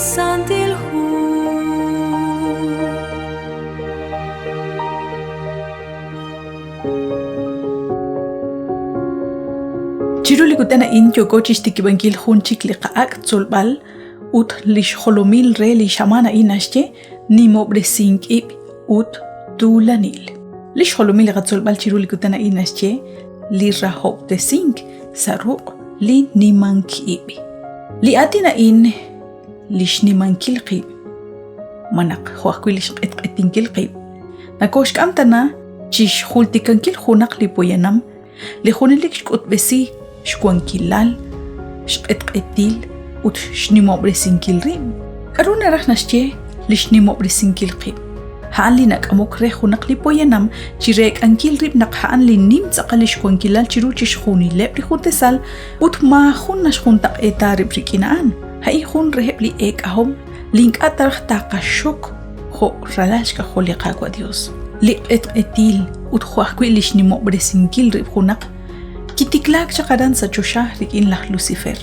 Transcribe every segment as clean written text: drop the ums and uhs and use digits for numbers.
Santil Hu. Chiru li kutan a'in yooko chixtikib'ankil jun chik li qa'ak' tzolb'al ut li xjolomil re li xamaan a'in naxye nimob'resink ib' ut tuulanil. Li xjolomil li qatzolb'al chiru li kutan a'in naxye li rahob'tesink sa' ruq' li nimank ib'. Li aatin a'in li xnimankil qib', malaj jo' ajwi' li xq'etq'etinkil qib', nakooxk'am tana chi xjultikankil junaq li poyanam li junelik xk'utb'esi xwankilal, xq'etq'etil ut xnimob'resinkil rib'. K'aru naraj naxye li xnimob'resinkil qib'? A'an li nak'amok re junaq li poyanam chi reek'ankil rib' naq a'an li nim tz'aqal li xwankilal chiru chixjunileb' li juntesal ut maajun naxjuntaq'eeta rib' rik'in a'an. A'in jun reheb' li eek'ahom li ink'a' taraj taqaxok jo' ralal xk'ajol li Qaawa' Dios. Li q'etq'etil ut jo' ajwi' li xnimob'resinkil rib' junaq kitiklaak chaq aran sa' choxa rik'in laj Lucifer,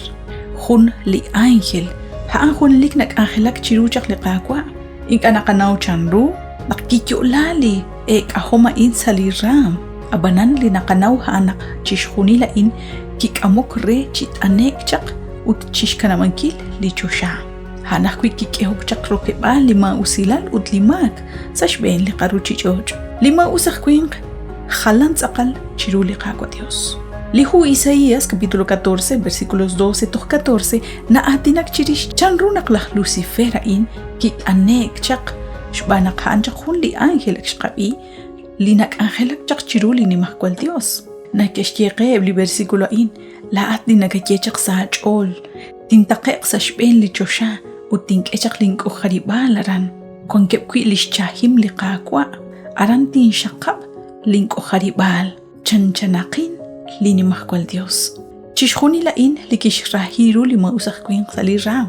jun li ángel a'an junelik nak'anjelak chiru chaq li Qaawa'. Ink'a' naqanaw chanru naq kiyo'la li eek'ahom a'in sa' li raam, ab'anan li naqanaw a'an naq chixjunil a'in kik'amok re chi t'ane'k chaq ut chixkanab'ankil li choxa. A'an ajwi' kik'ehok chaq rokeb'aal li maa'usilal ut li maak sa' xb'een li qaruuchich'och'. Li maa'us aj winq jalan tz'aqal chiru li Qaawa' Dios. Li hu Isaías capítulo 14 versículos 12 toj 14 na'aatinak chirix chanru naq laj Lucifer a'in kit'ane'k chaq xb'aan naq a'an chaq jun li ánjel ak xqab'i li nak'anjelak chaq chiru li Nimajwal Dios. Neke'xye qe eb' li versículo a'in, laa'at li nakaye chaq sa' aach'ool, tintaqe'q sa' xb'een li choxa ut tink'e chaq link'ojarib'aal aran, wankeb' wi' li xchahim li Qaawa', aran tinxaqab' link'ojarib'aal, chanchanaqin li Nimajwal Dios. Chixjunil a'in li kixrahi ru li maa'us aj winq sa' li raam,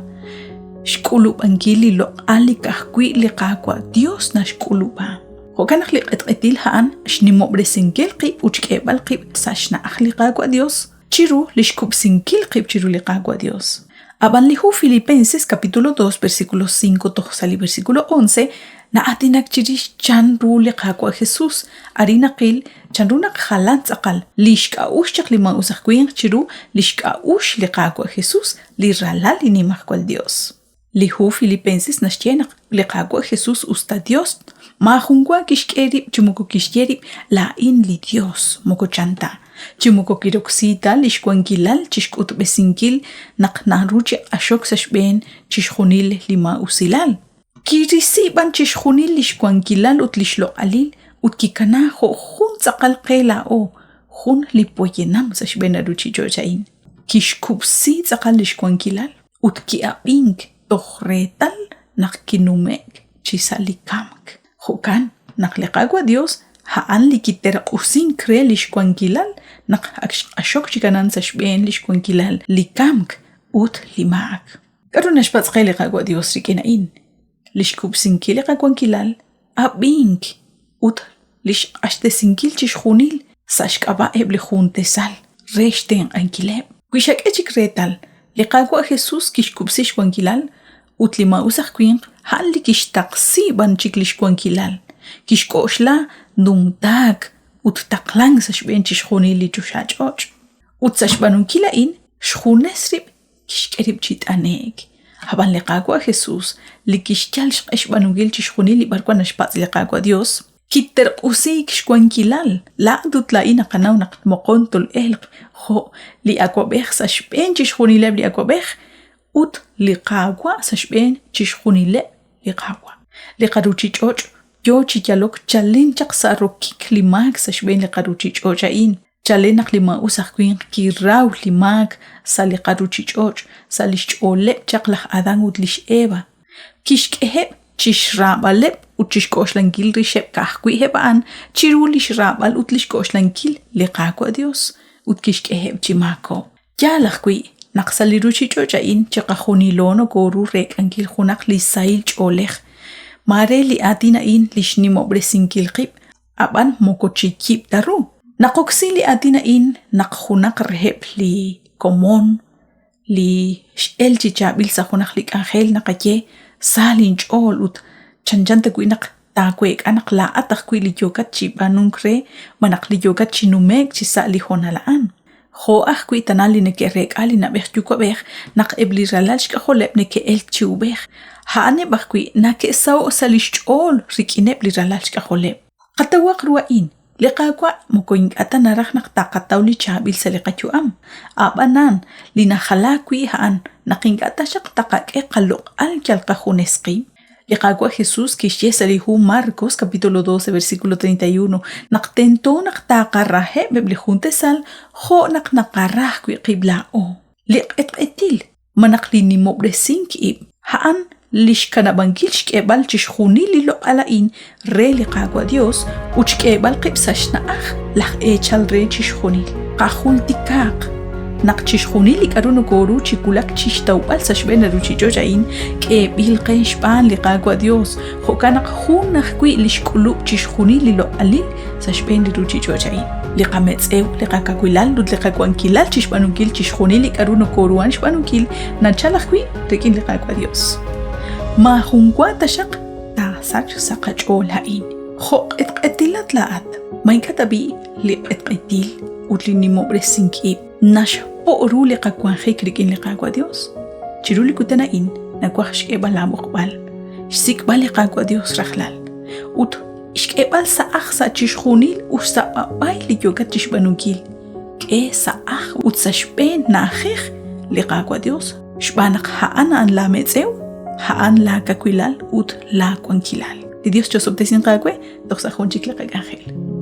xk'ulub'ankil li loq'al li ka'ajwi' li Qaawa' Dios naxk'ulub'a. Jo'kan naq li q'etq'etil a'an xnimob'resinkil qib' ut xk'eeb'al qib' sa' xna'aj li Qaawa' Dios chiru li xkub'sinkil qib' chiru li Qaawa' Dios. Ab'an li hu Filipenses capítulo 2 versículo 5 toj sa' li versículo 11 na'aatinak chirix chan ru li Qaawa' Jesús. Arin naqil chanru naq jalan tz'aqal li xk'a'uxl chaq li maa'us aj winq chiru li xk'a'uxl li Qaawa' Jesús, li Ralal li Nimajwal Dios. Li hu Filipenses naxye naq li Qaawa' Jesús usta Dios, maajunwa kixk'e rib' chi moko kixye rib' laa'in li Dios, moko chan ta, chi moko kiroksi ta li xwankilal chi xk'utb'esinkil naq naru chi q'axok sa' xb'een chixjunil li maa'usilal. Kirisi b'an chixjunil li xwankilal ut li xloq'alil ut kikana jo' jun tz'aqal qe laa'o, jun li poyanam sa' xb'een a ruuchich'och' a'in. Kixkub'si tz'aqal li xwankilal ut ki'ab'ink toj reetal naq kinume'k chi sa' li kamk. Jo'kan naq li Qaawa' Yos a'an li kiterq'usink re li xwankilal naq ak xq'axok chik aran sa' xb'een li xwankilal li kamk ut li maak. K'aru naxpatz' qe li Qaawa' Dios rik'in a'in? Li xkub'sinkil li qawankilal, ab'ink ut li xq'axtesinkil chixjunil sa' xk'ab'a' eb' li juntesal re xtenq'ankileb'. Wi xak'e chik reetal, li Qaawa' Jesús kixkub'si xwankilal ut li maa'us aj winq a'an li kixtaqsi b'an chik li xwankilal, kixk'oxla numtaak ut taqlank sa' xb'een chixjunil li choxach'och'. Ut sa' xb'aanunkil a'in, xjunes rib' kixk'e rib' chi t'ane'k. Ab'an li Qaawa' Jesús, li kixyal xq'e xb'aanunkil chixjunil li b'arwan naxpatz' li Qaawa' Dios, kiterq'usiik xwankilal. Laa'at ut laa'in naqanaw naq moqon tol'elq jo' li awab'ej sa' xb'een chixjunileb' li awab'ej ut li Qaawa' sa' xb'een chixjunileb' li Qaawa'. Li qaruuchich'och' yoo chi yalok chalen chaq sa' rokik li maak sa' xb'een li qaruuchich'och' a'in. Chalen naq li maa'us aj winq kiraw li maak sa' li qaruuchich'och' sa' li xch'ooleb' chaq laj Adán ut li x'Eva, kixk'eheb' chi xraab'aleb' ut chi xk'oxlankil rixeb' ka'ajwi' eb' a'an chiru li xraab'al ut li xk'oxlankil li Qaawa' Yos, ut kixk'eheb' chi maakob'k. Yaal ajwi' naq sa' li ruuchich'och' a'in chiqajunilo nokooru reek'ankil junaq li sahil ch'oolej, maare li aatin a'in li xnimob'resinkil qib' ab'an moko chi yib' ta ru. Naqoksi li aatin a'in naq junaq reheb' li komon, li x'el chi chaab'il sa' junaq li k'anjel naqaye sa linch'ool ut chanchan tawi' naq taaweek'a naq laa'at ajwi' li yookat chi b'aanunk re malaj li yookat chi nume'k chi sa' li hoonal a'an. Jo' ajwi' tana li neke'reek'a li na'b'ej yuwa'b'ej naq eb' li ralal xk'ajoleb' neke'elk chi ub'ej, a'aneb' ajwi' nake'saho'k sa' li xch'ool rik'ineb' li ralal xk'ajoleb'. Qatawaq ru a'in, li Qaawa' moko ink'a' ta naraj naq taqataw li chaab'il sa' li qayu'am. A'b'anan, li najala wi' a'an naq ink'a' taxaq taqak'e qaloq'al yal qajunes qib'. Li Qaawa' Jesús kixye sa' li hu Marcos capítulo 12 versículo 31 naq tento naq taqaraheb' eb' li jun tasal jo' naq naqara ajwi' qib' laa'o. Li q'etq'etil malaj li nimob'resink ib' a'an li xkanab'ankil xk'eb'al chixjunil li loq'al a'in re li Qaawa' Dios ut xk'eeb'al qib' sa' xna'aj laj eechal re chixjunil. Qajultikaaq naq chixjunil li k'aru nokoru chi wulak chi xtawb'al sa' xb'een li ruuchich'och' a'in k'eeb'il qe xb'aan li Qaawa' Dios, jo'kan naq jun ajwi' li xk'ulub' chixjunil li loq'alil sa' xb'een li ruuchich'och' a'in. Li qametz'ew, li qakawilal ut li qawankilal chi xb'aanunkil chixjunil li k'aru nokoruhan xb'aanunkil nachal ajwi' rik'in li Qaawa' Dios. Maajunwa taxaq taasachq sa' qach'ool a'in. Jo' q'etq'etilat laa'at, ma ink'a' tab'i' li q'etq'etil ut li nimob'resink ib' naxpo' ru li qawanjik rik'in li Qaawa' Dios? Chiru li kutan a'in nawaj xk'eeb'al aab'oqb'al, xsik'b'al li Qaawa' Dios rajlal, ut xk'eeb'al sa' aj sa' chixjunil ut sa' b'ab'ay li yookat chixb'aanunkil. K'e sa' aj ut sa' xb'een na'ajej li Qaawa' Dios xb'aan naq a'an a'an laa metz'ew, a'an laa kawilal ut laa wankilal. Li Dios chosob'tesinq aawe toj sa' jun chik li qak'anjel.